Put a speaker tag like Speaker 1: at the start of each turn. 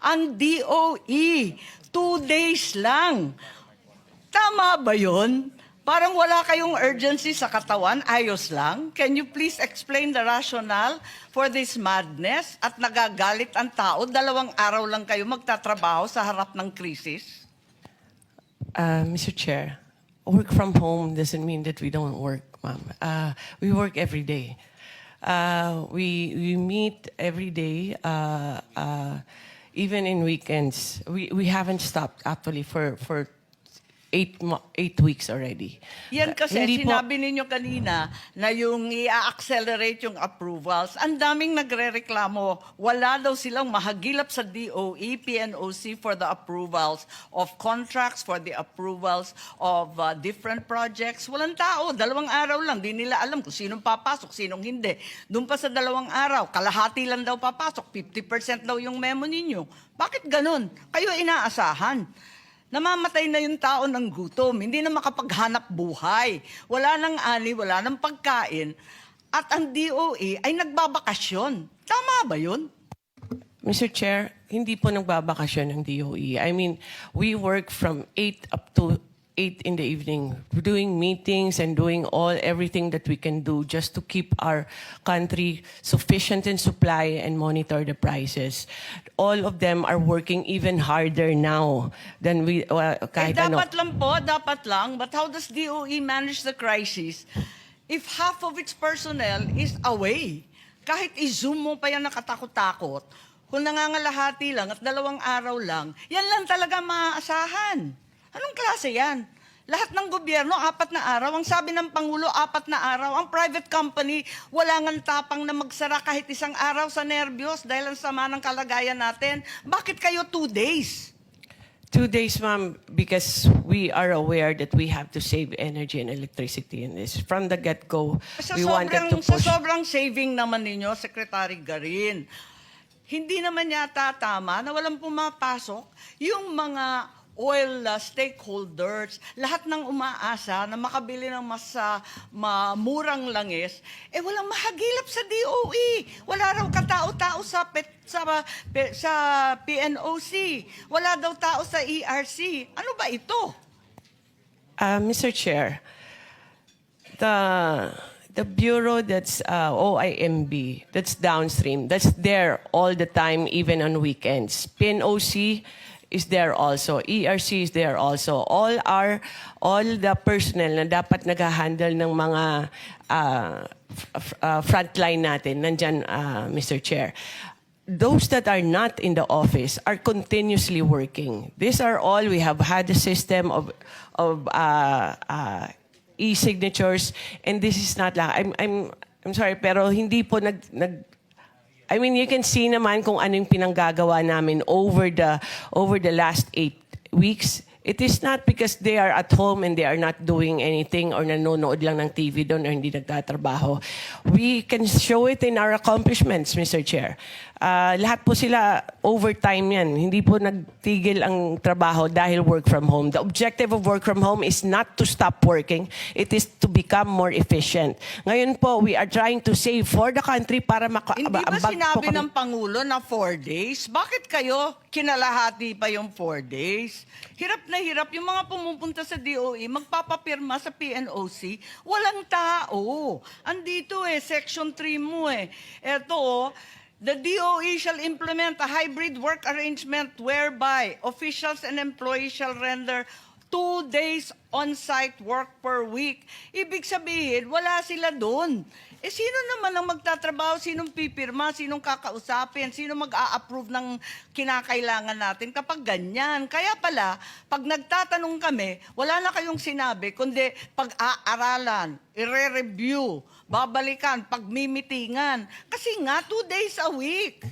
Speaker 1: Ang DOE, 2 days lang. Tama ba yun? Parang wala kayong urgency sa katawan, ayos lang. Can you please explain the rationale for this madness? At nagagalit ang tao, 2 araw lang kayo magtatrabaho sa harap ng krisis?
Speaker 2: Mr. Chair, work from home doesn't mean that we don't work, ma'am. We work every day. We meet every day, even in weekends. We haven't stopped actually for 8 weeks already.
Speaker 1: Yan kasi,
Speaker 2: Hindi po-
Speaker 1: sinabi ninyo kanina na yung i-accelerate yung approvals. Ang daming nagre-reklamo. Wala daw silang mahagilap sa DOE, PNOC for the approvals of contracts, for the approvals of different projects. Walang tao. 2 araw lang. Di nila alam kung sinong papasok, sinong hindi. Doon pa sa 2 araw, kalahati lang daw papasok. 50% daw yung memo ninyo. Bakit ganun? Kayo inaasahan. Namamatay na yung tao ng gutom, hindi na makapaghanap buhay. Wala nang ani, wala nang pagkain. At ang DOE ay nagbabakasyon. Tama ba yun?
Speaker 2: Mr. Chair, hindi po nagbabakasyon ng DOE. I mean, we work from 8 up to 8 in the evening, doing meetings and doing everything that we can do just to keep our country sufficient in supply and monitor the prices. All of them are working even harder now than we kahit ano.
Speaker 1: Dapat lang po, dapat lang. But how does DOE manage the crisis if half of its personnel is away? Kahit i-zoom mo pa yan nakatakot-takot, kung nangangalahati lang at 2 araw lang, yan lang talaga maaasahan. Anong klase yan? Lahat ng gobyerno, 4 na araw. Ang sabi ng Pangulo, 4 na araw. Ang private company, wala ngang tapang na magsara kahit 1 araw sa nervyos dahil ang sama ng kalagayan natin. Bakit kayo 2 days?
Speaker 2: 2 days, ma'am, because we are aware that we have to save energy and electricity in this. From the get-go, we wanted to
Speaker 1: Sa
Speaker 2: push.
Speaker 1: sobrang saving naman ninyo, Secretary Garin, hindi naman yata tama na walang pumapasok yung mga oil stakeholders, lahat ng umaasa na makabili ng mas murang langis, walang mahagilap sa DOE. Wala raw katao-tao sa PNOC. Wala daw tao sa ERC. Ano ba ito?
Speaker 2: Mr. Chair, the bureau that's OIMB, that's downstream, that's there all the time, even on weekends. PNOC is there also. ERC is there also. All the personnel na dapat nag-handle ng mga frontline natin, nandyan, Mr. Chair. Those that are not in the office are continuously working. These are all, we have had a system of e-signatures, and this is not lang. I'm sorry, pero hindi po I mean, you can see naman kung ano yung pinanggagawa namin over the last 8 weeks. It is not because they are at home and they are not doing anything or nanonood lang ng TV doon or hindi nagtatrabaho. We can show it in our accomplishments, Mr. Chair. Lahat po sila overtime yan. Hindi po nagtigil ang trabaho dahil work from home. The objective of work from home is not to stop working. It is to become more efficient. Ngayon po, we are trying to save for the country para
Speaker 1: Hindi ba sinabi ng Pangulo na 4 days? Bakit kayo kinalahati pa yung 4 days? Hirap na hirap. Yung mga pumupunta sa DOE, magpapapirma sa PNOC, walang tao. Andito Section 3 mo Eto the DOE shall implement a hybrid work arrangement whereby officials and employees shall render 2 days on-site work per week. Ibig sabihin, wala sila doon. Sino naman ang magtatrabaho? Sinong pipirma? Sinong kakausapin? Sino mag-a-approve ng kinakailangan natin kapag ganyan? Kaya pala, pag nagtatanong kami, wala na kayong sinabi, kundi pag-aaralan, ire-review, babalikan, pagmimitingan. Kasi nga, 2 days a week.